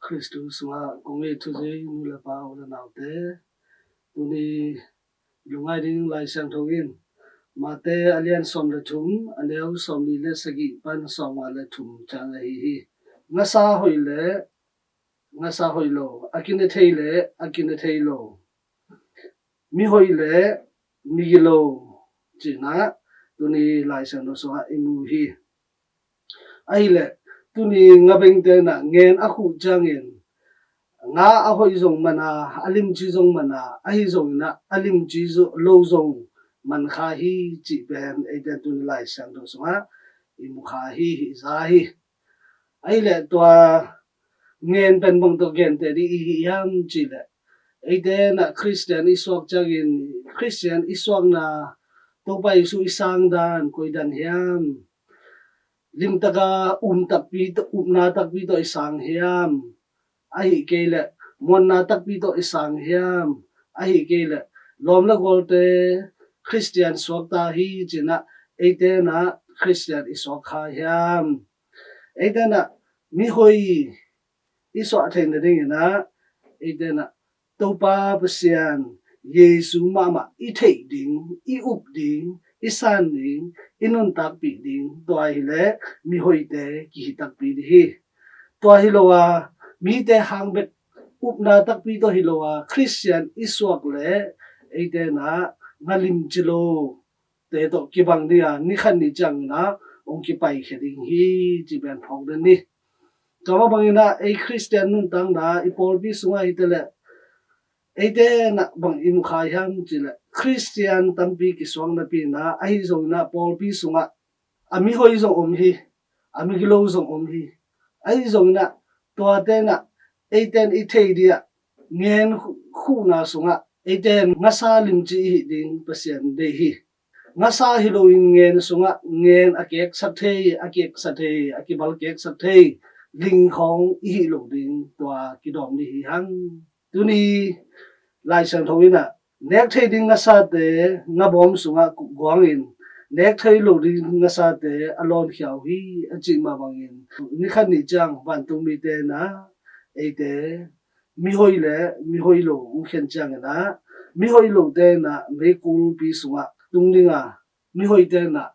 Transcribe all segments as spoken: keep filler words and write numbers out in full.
Khristu sungah kong it thuzui nu le pa u le naute, tuni lungngai ding Lai Siangtho in Mate a lian sawm le thum, a neu sawm li le sagih pan sawm nga le thum ciang ahi hi. Ngasa hoih le ngasa hoih lo, a kine thei le a kine thei lo, mi hoih le mi gilo, ci-in ah tuni Lai Siangtho sungah i mu hi. Ahih leh tuni ngabengte in ah ngen a khuh ciangin nga a hoih zong man a, a limci zong man a, ahi zongin ah a limci zo-, lo zong man kha hi cih pen eite tuni Lai Siangtho sungah i mu kha hi, hi za hi. Ahih leh tua ngen pen bang tawh genteh ding i hi hiam cih leh, eite in ah Khristian i suak ciangin, Khristian i suakna, Topa Jesu i sang dan koi dan hiam? Limtaka um takpi tawh, upna takpi tawh i sang hiam? Ahih kei leh muanna takpi tawh i sang hiam? Ahih kei leh lawm le gualte Khristian suak ta hi ci-in ah eite in ah Khristian i suak kha hiam? Eite in ah mi hoih i suah theih nadingin ah eite in ah Topa Pasian Jesu mahmah i theih ding, i up ding, i san ding, i nuntakpih ding, tua hi leh mi hoihte kihi takpi ding hi. Tua hi lo a, mite hang bek upna takpi tawh hi lo a, Khristian i suak leh eite in ah nga limci lo te tawh kibang ding a, ni khat ni ciangin ah hong kipaikhia ding hi cih pen phawk den ni. Tua mah bangin ah ei Khristian nuntakna i pawlpi sungah hi ta leh eite in ah bang i mu kha hiam cih leh, Khristian tampi kisuak napi in ah, ahi zongin ah pawlpi sungah a mi hoih zong om hi, a mi gilo zong om hi. Ahi zongin ah tuate in ah eite in i thei ding a, ngen khuhna sungah eite in ngasa limci i hih ding Pasian deih hi. Ngasa hi loin ngen sungah ngen a keksak thei, a keksak thei, a kibal keksak thei ling khawng i hih loh ding tua kidawm ding hi hang. Tuni Lai Siangtho in ah nek thei ding ngasate ngabawm sungah kukguangin, nek thei lo ding ngasate a lawnkhia uh hi, a cih mah bangin ni khat ni ciang vantungmite in ah eite mi hoih le mi hoih lo hong khen ciangin ah, mi hoih lote in ah meikulpi sungah tung ding a, mi hoihte in ah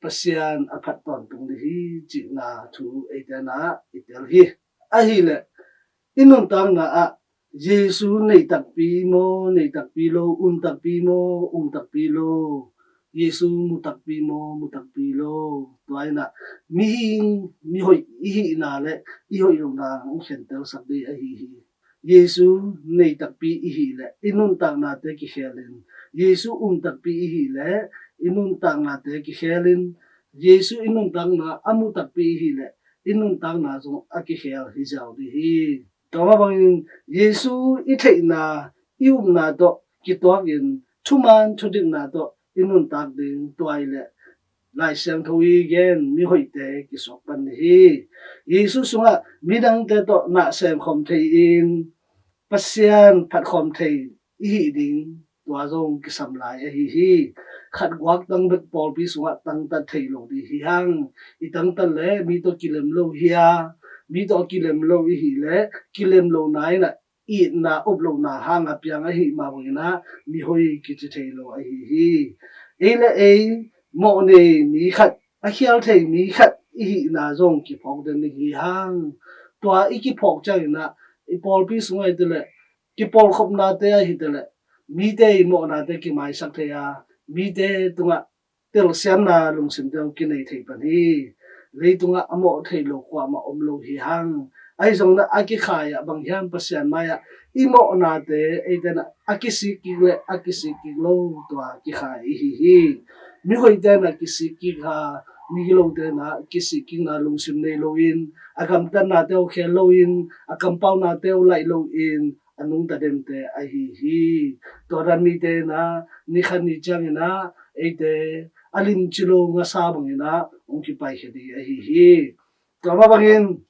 Pasian a phat tawntung ding hi cihna thu eite in ah i tel hi. Ahih leh i nuntakna ah Jesu nei takpi maw, nei takpi lo, um takpi maw, um takpi lo, Jesu mu takpi maw, mu takpi lo, tua in ah mihing, mi hoih i hihna le i hoih lohna hong khentelsak ding ahi hi. Jesu nei takpi i hih leh i nuntaknate kikhelin, Jesu um takpi i hih leh i nuntaknate kikhelin, Jesu i nuntakna a mu takpi i hih leh i nuntakna zong a kikhel hi ziau ding hi. Tua mah bangin Jesu i theihna, i upna tawh kituakin thuman thudikna tawh i nuntak ding, tua hi leh Lai Siangtho i gen mi hoihte kisuak pan ding hi. Jesu sungah midangte tawh na sem khawm thei-in Pasian phat khawm thei i hih ding, tua zong kisam lai ahi hi. Khat guak tang bek pawlpi sungah tangtat thei lo ding hi hang. I tangtat leh mi tawh kilem lo hi a, mi tawh a kilem lo i hih leh kilem lohna in ah itna, up lohna hang a piang ahih mah bangin ah mi hoih kici thei lo ahi hi. Ei le ei mawh nei mi khat, a khial thei mi khat i hihna zong kiphawk den ding hi hang. Tua i kiphawk ciangin ah i pawlpi sungah hi ta leh, kipawlkhopnate ahi ta leh mite i mawhnate kimaisak thei a, mite tungah telsiamna lungsimte hong kinei thei pan hi. Leitungah a mawh thei lo kuamah om lo hi hang. Ahi zongin ah a kikhai ah bang hiam, Pasian mai-ah i mawhnate eite in ah a kisik kik le a kisik kik lo, tua kikhai i hi hi. Mi hoihte in ah kisik kik a, mi gilote in ah kisik kikna lungsim nei loin, a gamtatnate uh khel loin, a kampaunate uh laih loin a nungta dente ahi hi. Tua dan mite in ah ni khat ni ciangin ah eite a limci lo ngasa bangin ah hong kipaikhia ding ahi hi. Tua mah bangin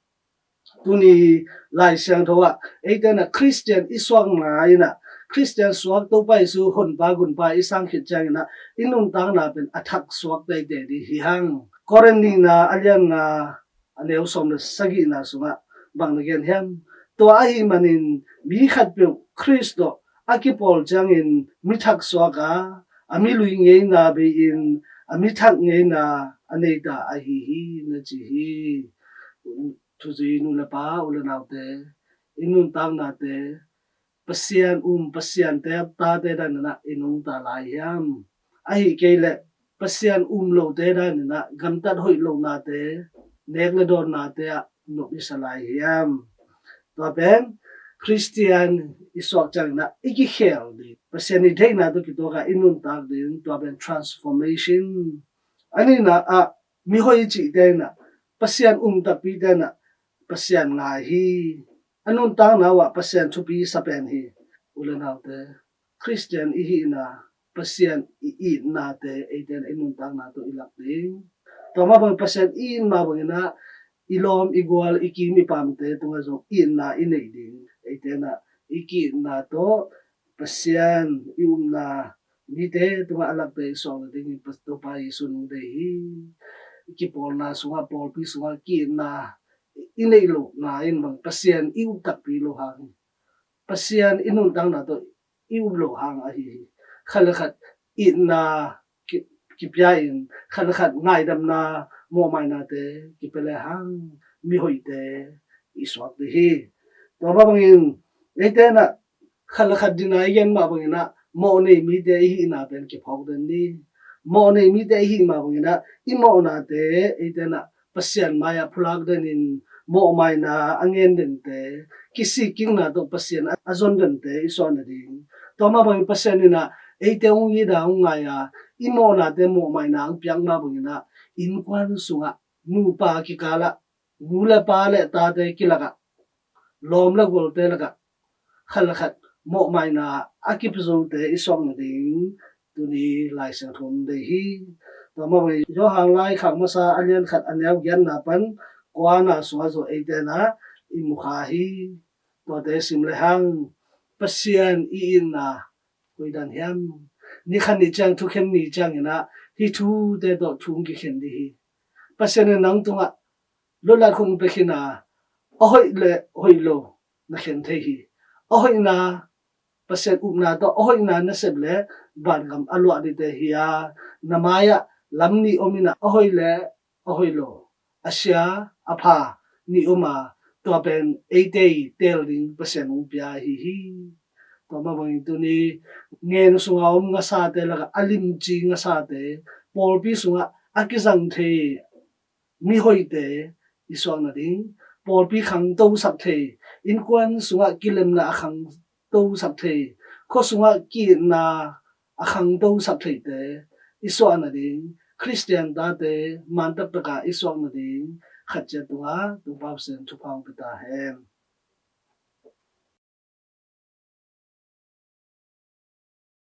tuni Lai Siangtho ah eite in ah Khristian i suakna in ah, Khristian suak, Topa Jesu honpa gunpa i sang khit ciangin ah i nuntakna pen a thak suak teitei ding hi hang. Korin nihna a lian nga, a neu sawm le sagihna sungah bang na gen hiam? Tua ahih manin mi khatpeuh Khrist tawh a kipawl ciangin mi thak suak a, a mi lui ngeina bei-in a mi thak ngeina a nei ta ahi hi, na ci hi. Thuzui nu le pa, u le naute, i nuntaknate Pasian um, Pasian te tate danin ah i nungta lai hiam? Ahi kei leh Pasian um lote danin ah gamtat hoih lonate, nek le dawnnate ah nop i sa lai hiam? Tua pen Khristian i suak ciangin ah i kikhel ding, Pasian i theihna tawh kituak a i nuntak ding, tua pen transformation. A nihna ah mihoi cihte in ah, Pasian um takpite in ah Pasian ngai hi. A nuntakna uh ah Pasian thupi sa pen hi. U le naute, Khristian i hihna, Pasian i itnate eite in ah i nuntakna tawh i lak ding. Tua mah bangin Pasian i it mah bangin ah i lawm, i gual, i kim, i pamte tungah zong itna i neih ding. Eite in ah i ki-itna tawh Pasian i upna mite tungah a lakte i suak nadingin Topa Jesu nung dei hi. I kipawlna sungah, pawlpi sungah ki-itna i neih lohna in bang Pasian i up takpi lo hang hi. Pasian i nuntakna tawh i up loh hang ahi hi. Khat le khat itna ki-, kipia in, khat le khat ngaidamna, mawhmainate kipia le hang mihoihte i suak ding hi. Tua mah bangin eite in ah khat le khat dina i gen mah bangin ah mawh nei mite i hihna pen kiphawk den ni. Mawh nei mite i hih mah bangin ah i mawhnate eite in ah Pasian mai-ah phulak denin mawhmaina a ngen dente, kisikkikna tawh Pasian a zon dente i suah nading. Tua mah bangin Pasian in ah eite hong it a hong ngai a, i mawhnate mawhmaina hong piak mah bangin ah innkuan sungah, nupa kikalah, nu le pa le tate kilakah, lawm le gualte lakah khat le khat mawhmaina a kipia zote i suak nading tuni Lai Siangtho dei hi. Tua mah bangin Johan Laikhak Masa a lian khat a neu giatna pan kuana sungah zong eite in ah i mu kha hi. Tuate sim le hang Pasian i itna koi dan hiam? Ni khat ni ciang, thukhen ni ciangin ah hih thute tawh thu hong kikhen ding hi. Pasian in nang tungah lutlat khun pia khin a, a hoih le hoih lo na khen thei hi. A hoihna, Pasian upna tawh a hoihna nasep le vangam a luah dingte hi a, na mai-ah lam nih om in ah a hoih le a hoih lo, a sia a pha nih om a, tua pen eite i teel ding Pasian hong pia ahi hi. Tua mah bangin tuni ngen sunga om ngasate lakah a limci ngasate, pawlpi sungah a kizang thei mihoihte i suak nading, pawlpi khangtosak thei, innkuan sungah kilemna a khangtosak thei, khua sungah ki-itna a khangtosak theite i suah nading, Khristian tate man taktaka i suak nading khat ciat tungah Topa Pasian thupha hong pia ta hen.